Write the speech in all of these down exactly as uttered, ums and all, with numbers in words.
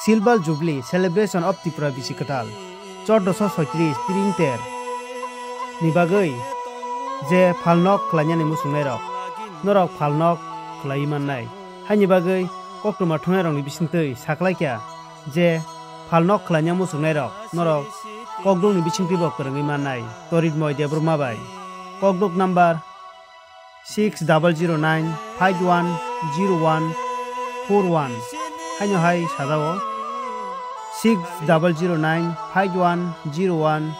Silver Jubilee Celebration of Tripura Bisi Kwtal, chordoso soitris tring ter ni bagwi je phalnok khlainani muchungnairok, norok phalnok khlaiwi mannai. Haini bagwi koktwma thwngnairokni bisingtwi saklaikha je phalnok khlaina muchungnairok norok kokdwngni bisingtwibo kwrwngwi mannai Toritmoi Debbarma bai. Kokdwk number six double zero nine five one zero one four one. Haino hai sajao six double zero nine five one zero one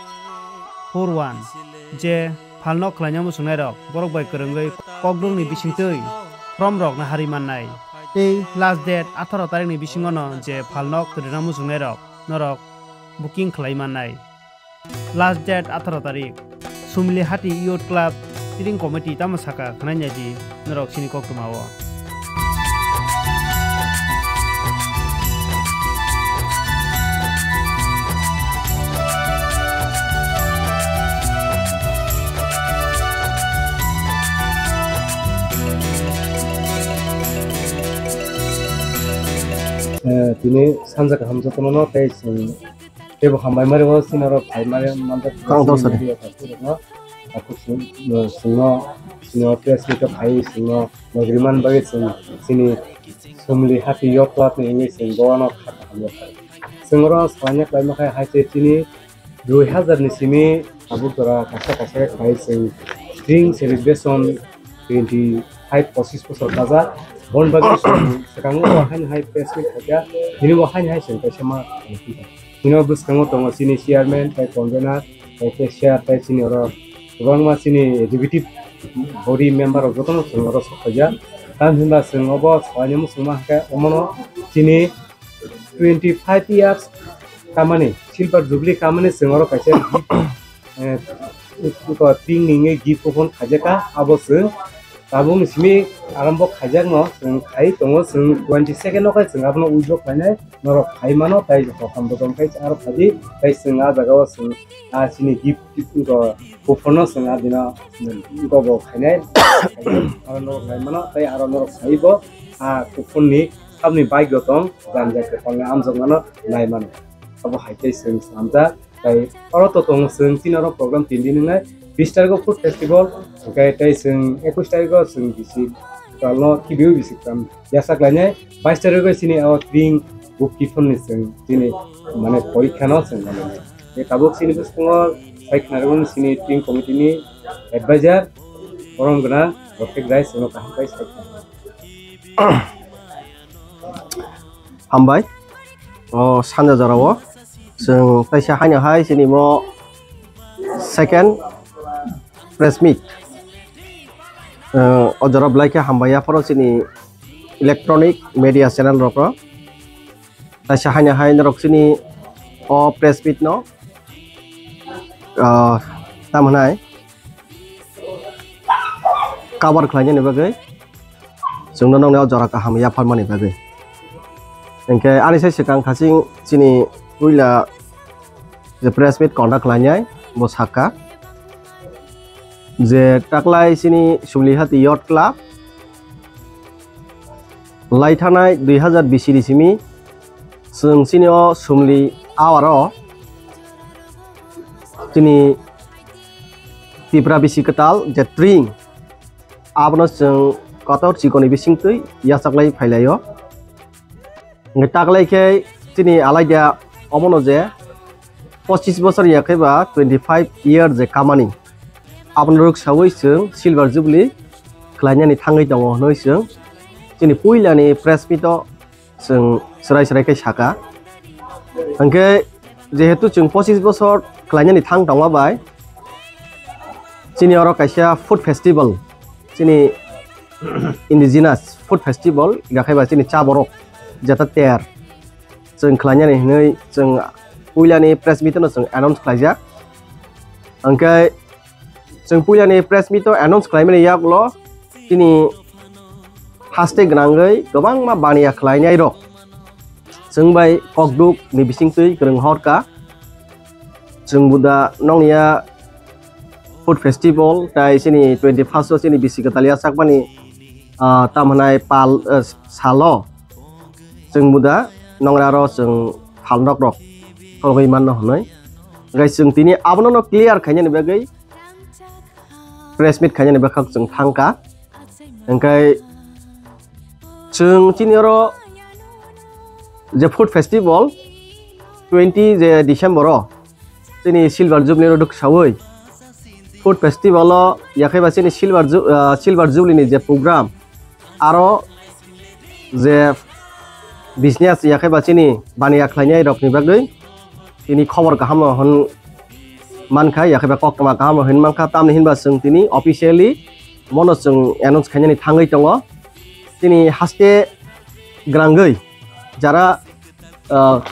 four one. Je phalnok khlaina muchungnairok borok bai kwrwngwi kokdwngni bisingtwi form rokno hari mannai. Tei last date atharo tarikni bisingono je phalnok kwrwina muchungnairok norok booking khlai mannai. Last date atharo tarik. Sumli Hati Youth Club Steering Committee tamo saka khwnai naidi norok chini koktwma o. Eh, tini sanja kaham jotono no tei chwng teibo hambai mari o chini oro phai mari manjak Kang tong sari. Media rok no. Aku chwng, eh, chwngno, chini o press meet o phai chwngno nogri man bagwi chwng chini Sumli Hati Youth Club ni wngwi chwng bono kha kaham ya. Chwng oro swlaiya khlaima khe hai se chini dui hazar ni simi tabuk jora kaisa kaisa khe khlai chwng Spring Celebration twenty five pochis bosor kajak. Bon bagwi chwng swkango bo haino hai press meet khaikha, tini bo haino hai chwng kaisa ma. Bini bwskango tongo chini chairman, tei convener, tei cashier, tei chini oro kwbangma chini executive body member rok jotono chwng oro sok phaijak. Tamni hwnba chwng obo swlainai muchungma hwnkhe omono chini twenty five years kamani, silver jubilee kamani chwng oro kaisa gift, eh, iko pink ni wngwi gift kupon khaijakha, abo chwng tabukni simi arambo khaijakno chwng khai tongo, chwng twenty second o khe chwng abono withdraw khlainai. Norok khai mano, tei hokham bodol khe aro phaidi, tei chwng ah jagao chwng ah chini gift, gift wngkha, kuphuno chwng ah bino gobo khainai. Aro norok khai mano, tei aro norok khaibo ah kuphunni sabni bike o tong, janja kwpalni amjokmano nai mano. Abo hai khe chwng swnamjak. Tei oro to tongo chwng chini oro program tin din wngnai, bis tarikgo food festival, hwnkhe tei chwng ekwis tarikgo chwng bisi kwtalno kibiui bisi kwtal yasak lainai, bais tarikgo chini o tring book keeper ni chwng chini mane porikha no chwng manai. Tei tabuk chini bwskango sai khwnarwgwi chini tring committee ni advisor borom gwnang Rofiq Rai chwngno kaham khe sai khna. Hambai. O sanja jorao chwng kaisa haino hai chini mo second press meet. O jorao belai khe hambai, aphuru chini electronic media channel rokno kaisa haino hai norok chini o press meet no, ah, tamo hwnai cover khlainani bagwi chwngno nokni o jora kaham yapharmani bagwi. Hinkhe ani sai swkang khaching chini puila je press meet conduct khlainai bo sakha je taklai chini Sumlihati Youth Club lai thanai dui hazar bisi ni simi chwng chini o Sumli hour o chini Tipra bisi kwtal je tring abono chwng kotor chikoni bisingtwi yachaklai phailaio. Hwnkhe taklai khe chini alaida omono je pochis bosor ya khe ba twenty five year je kamani abono rwksaui chwng silver jubilee khlainani thangwi tongo hwnwi chwng chini puilani press meet o chwng chwrai chwrai khe saka. Hwnkhe jehetu chwng pochis bosor khlainani thang tongma bai chini oro kaisa food festival, chini indigenous food festival, yakhai ba chini cha borok jeta ter chwng khlainani hwnwi chwng puilani press meet no chwng announce khlaijak. Hwnkhe chwng puilani press meet o announce khlaimani yagulo chini haste gwnangwi kwbangma baniya khlainai rok chwng bai kokduk ni bisingtwi kwrwng horka. Chwng buda nokniya food festival tai chini twenty first o chini bisi kwtal yachakmani, ah, tamo hwnai pal, ah, salo chwng buda nongra ro chwng phalnok rok tholgwi manno hwnwi. Hwnkhe chwng tini abono no clear khainani bagwi press meet khainani bwkhak chwng thangkha. Hwnkhe chwng chini oro je food festival twenty je December o chini silver jubilee ro dwksawi food festival o yakhaiba chini silver ju-, ah, silver jubilee ni je program aro je business yakhaiba chini baniya khlainai rokni bagwi tini khobor kaham hwn mankha, yakhaiba koktwma kaham hwn mankha, tamni hinba chwng tini officially mono chwng announce khainani thangwi tongo. Chini haste grangwi jara, ah,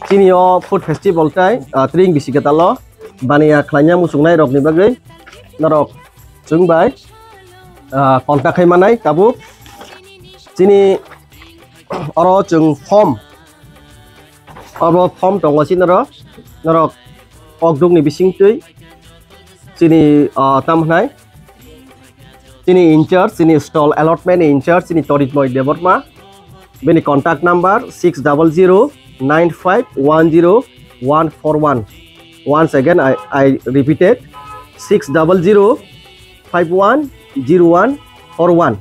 chini o food festival tai, ah, tring bisi kwtal o baniya khlaina muchungnai rokni bagwi norok chwng bai, ah, contact khai manai tabuk. Chini oro chwng form, oro form tongo chini oro, norok kokdukni bisingtwi chini, ah, tam hwnai chini in charge, chini stall allotment ni in charge, chini Torit Moi Debbarma. Bini contact number six double zero nine five one zero one four one. Once again, I, I repeated, six double zero five one zero one four one.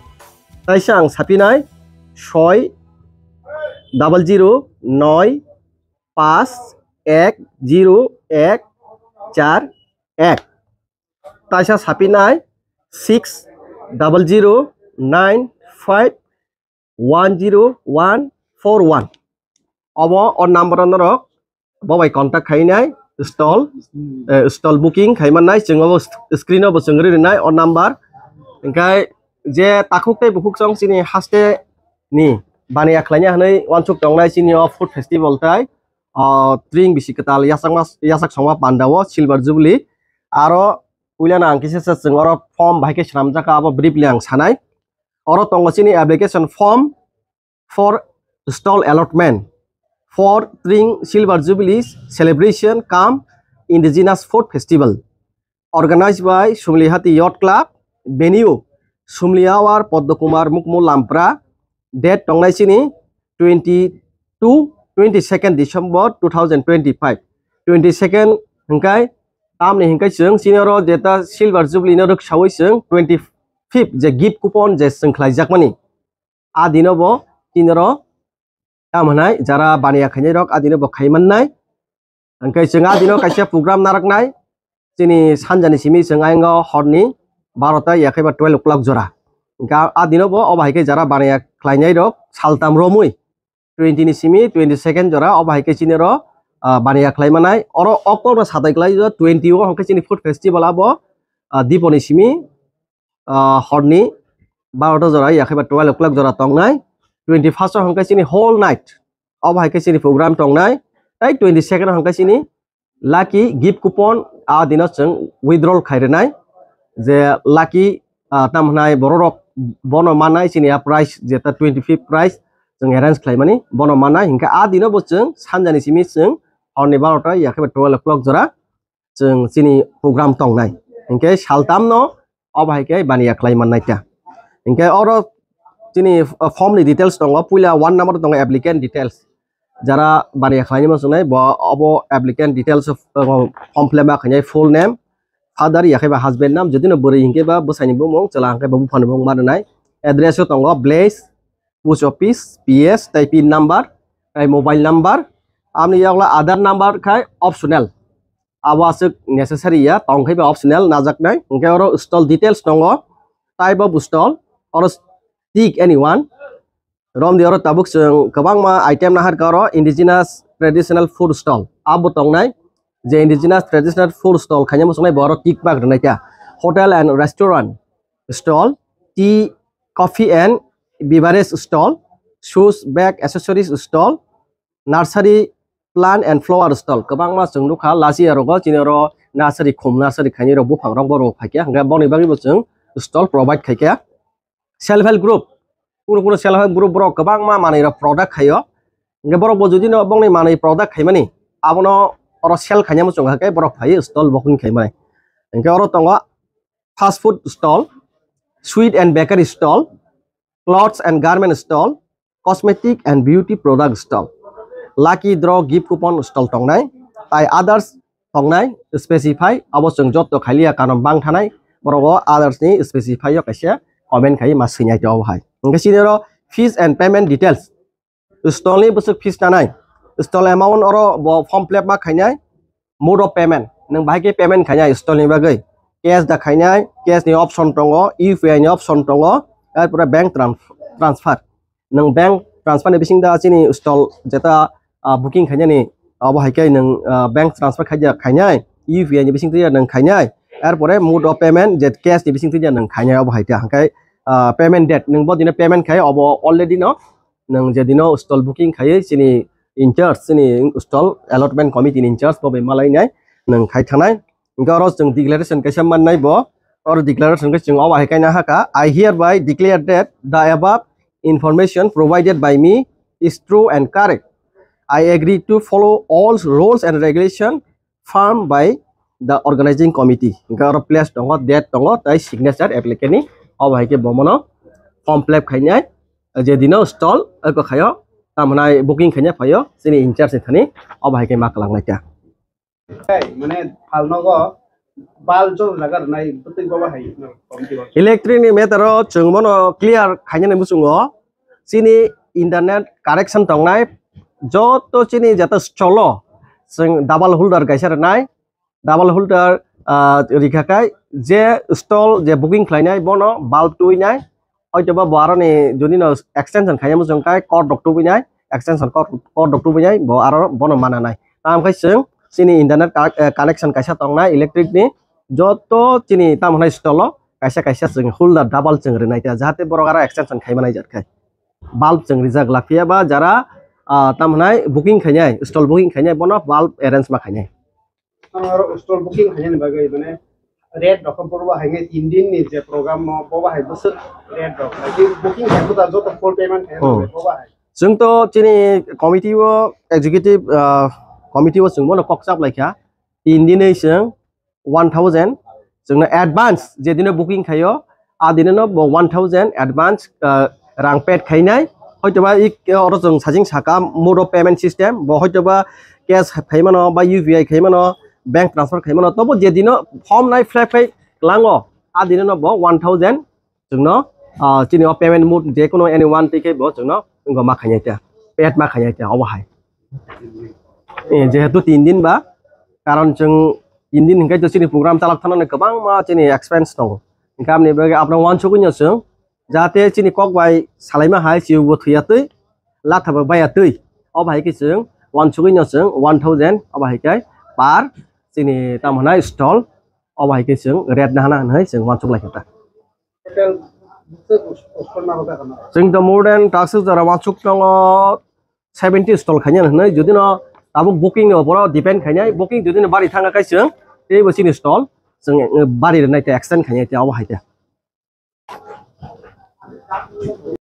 Taisa ang sapinai, soi double zero noi pas ek zero ek char ek. Taisa sapinai, six double zero nine five one zero one four one. Obo o number o norok bo bai contact khainai stall, eh, stall booking khaimannai chwng obo sc-, screen o bo chwng rinai o number. Hwnkhe je takhuk tei bukhuk chwng chini haste ni baniya khlaina hwnwi wansuk tongnai chini o food festival tai, o tring bisi kwtal yasakma, yasak songma panda o silver jubilee. Aro puilano ang kisa se chwng oro form bahai khe swnamjak kha, abo briefly ang sanai. Oro tongo chini application form for stall allotment for tring silver jubilee celebration cum indigenous food festival. Organized by Sumlihati Yacht Club, venue Sumliawar Poddo Kumar Mukmu Lampra, date tongnai chini twenty-two, twenty-second December two thousand twenty-five. Twenty-second hwnkhe tamni hwnkhe chwng chini oro jeta silver jubilee no rwksawi chwng twenty-fifth je gift coupon je chwng khlaijakmani. A dino bo chini oro tamo hwnai jara baniya khainai rok a dino bo khai mannai. Hwnkhe chwng a dino kaisa program narwknai, chini sanjani simi chwng ayang o horni barota yakhaiba twelve o'clock jora. Hwnkhe a dino bo obo hai khe jara baniya khlainai rok saltam romwi twenty ni simi twenty-second jora obo hai khe chini oro, ah, baniya khlai manai. Oro October satai kwlai o twenty o hwnkhe chini food festival abo, ah, diponi simi, ah, horni barota jora yakhaiba twelve o'clock jora tongnai. Twenty-first o hwnkhe chini whole night obo hai khe chini program tongnai. Tai twenty-second o hwnkhe chini lucky gift coupon a dino chwng withdrawal khai rwnai. Je lucky, ah, tam hwnai borok rok bono manai chini a prize jeta twenty-fifth prize chwng arrange khlaimani bono manai. Hwnkhe a dino bo chwng sanjani simi chwng horni barota yakhaiba twelve o'clock jora chwng chini program tongnai. Hwnkhe saltamno obo hai khe baniya khlai mannai ta. Hwnkhe oro chini, uh, form ni details tongo. Puila one number tongo applicant details. Jara baniya khlainai muchungnai bo obo applicant details of, uh, form fill up ma khainai full name, father yakhaiba husband name, jodi no bwrwi hinkhe ba bwsaini bumung, chwla hinkhe ba buphani bumung ma rwnai. Address o tongo village, post office, P S, tei pin number, tei mobile number. Amni yakla Aadhaar number khai optional. Abo aswk necessary ya, tong khai ba optional najaknai. Hwnkhe oro stall details tongo. Type of stall, oro tick any one. Romdi oro tabuk chwng kwbangma item naharkha oro indigenous traditional food stall. Abo tongnai je indigenous traditional food stall khaina muchungnai bo oro tick mark rwnai kha. Hotel and restaurant stall, tea, coffee and beverage stall, shoes, bag, accessories stall, nursery plant and flower stall. Kwbangma chwng nukha lachi aro go chini oro nursery khum nursery khaini rok buphang rok borok phaikha hwnkhe boni bagwi bo chwng stall provide khaikha. Self help group, kuno kuno self help group borok kwbangma manwi rok product khaio. Hwnkhe borok bo jodi no bongni manwi product khaimani abono oro sell khaina muchung kha khe borok phaiwi stall booking khaimani. Hwnkhe oro tongo fast food stall, sweet and bakery stall, clothes and garment stall, cosmetic and beauty product stall, lucky draw gift coupon stall tongnai, tai others tongnai specify, abo chwng jotto khailiya kanon bang thanai, borok o others ni specify o kaisa comment khai ma swinai te obo hai. Hwnkhe chini oro fees and payment details, stall ni bwswk fees nanai, stall amount oro bo form fill up ma khainai, mode of payment, nwng bahai khe payment khainai stall ni bagwi, cash da khainai, cash ni option tongo, U P I ni option tongo, er pore bank tran-, transfer. Nwng bank transfer ni bising da chini stall jeta, ah, booking khainani, abo hai khe nwng, ah, bank transfer khaija khainai, U P I ni bising twiya nwng khainai, er pore mode of payment je cash ni bising twiya nwng khainai abo hai khe, hwnkhe, ah, payment date nwng bo dino payment khai obo already no nwng je dino stall booking khaiwi chini in charge, chini stall allotment committee ni in charge bo bai malainai nwng khai thanai. Hwnkhe oro chwng declaration kaisa mannai bo, oro declaration khe chwng obo hai khe nahaka, "I hereby declare that the above information provided by me is true and correct. I agree to follow all rules and regulation formed by the organizing committee." Hwnkhe oro place tongo, date tongo, tai signature applicant ni, obo hai khe bomono form fill up khainai, je dino stall eko khaio, tamhnai booking khainai phaio, chini in charge ni thani, obo hai khe ma kwlangnai ta. Hey, mane, phalnogo bal jol jaga rwnai bwtwi bobo hai, no, committee o. Electric ni matter o chwng bono clear khainani muchungo. Chini internet connection tongnai, joto chini jata stall o chwng double holder kaisa rwnai. Double holder, ah, rikha khai je stall je booking khlainai bono bulb tuinai, hoitoba bo aroni jodi no extension khaina muchung khai cord rok tubui nai, extension cord, cord rok tubui nai, bo aro bono mana nai. Tamo khai chwng chini internet ka-, eh, connection kaisa tongnai electric ni, joto chini tamo hwnai stall o kaisa kaisa chwng holder double chwng rwnai ta, jahate borok aro extension khai manai jat khai. Bulb chwng rijak, laphiya ba jara, ah, tamo hwnai booking khainai, stall booking khainai, bono bulb arrange ma khainai. Ang aro stall booking khainani bagwi, mane, rate rok khe borok bo hai khe tin din ni je program no bo bo hai bwswk rate rok. Hai khe booking khai bo da joto full payment khai Oh. Bo bo hai. Chwng to chini committee o executive, ah, committee o chwng bono kok chap lai kha. Tin din ni chwng one thousand chwngno advance je dino booking khaio, a dino no bo one thousand advance, ah, rang paid khainai. Hoitoba i, oro chwng sajing saka mode of payment system, bo hoitoba cash khaimano ba U P I khaimano, bank transfer khaimano, tobo je dino form nai fill up khai lango, a dino no bo one thousand chwngno, ah, chini o payment mode je kono any one twi khe bo chwngno wngkha ma khainai ta, paid ma khainai ta obo hai. Eh, jehetu tin din ba, karon chwng tin din hwnkhe to chini program chalok thangna kwbangma chini expense tongo. Hwnkhe aboni bagwi abono uansugwi no chwng jahate chini kok bai salaima hai chiyokbo thwiya twi, latha bo baiya twi, obo hai khe chwng uansugwi no chwng one thousand obo hai khe per chini tamo hwnai stall, obo hai khe chwng rate nahana hwnwi chwng uansuk lai kha ta. Total bwswk stall ma hoda kana? Chwng to more than takswk jora uansuk tongo seventy stall khainai hwnwi, jodi no tabuk booking ni opor o depend khainai, booking jodi no bari thang kha khe chwng teibo chini stall chwng, eh, bari rwnai tei extend khainai tei obo hai khe.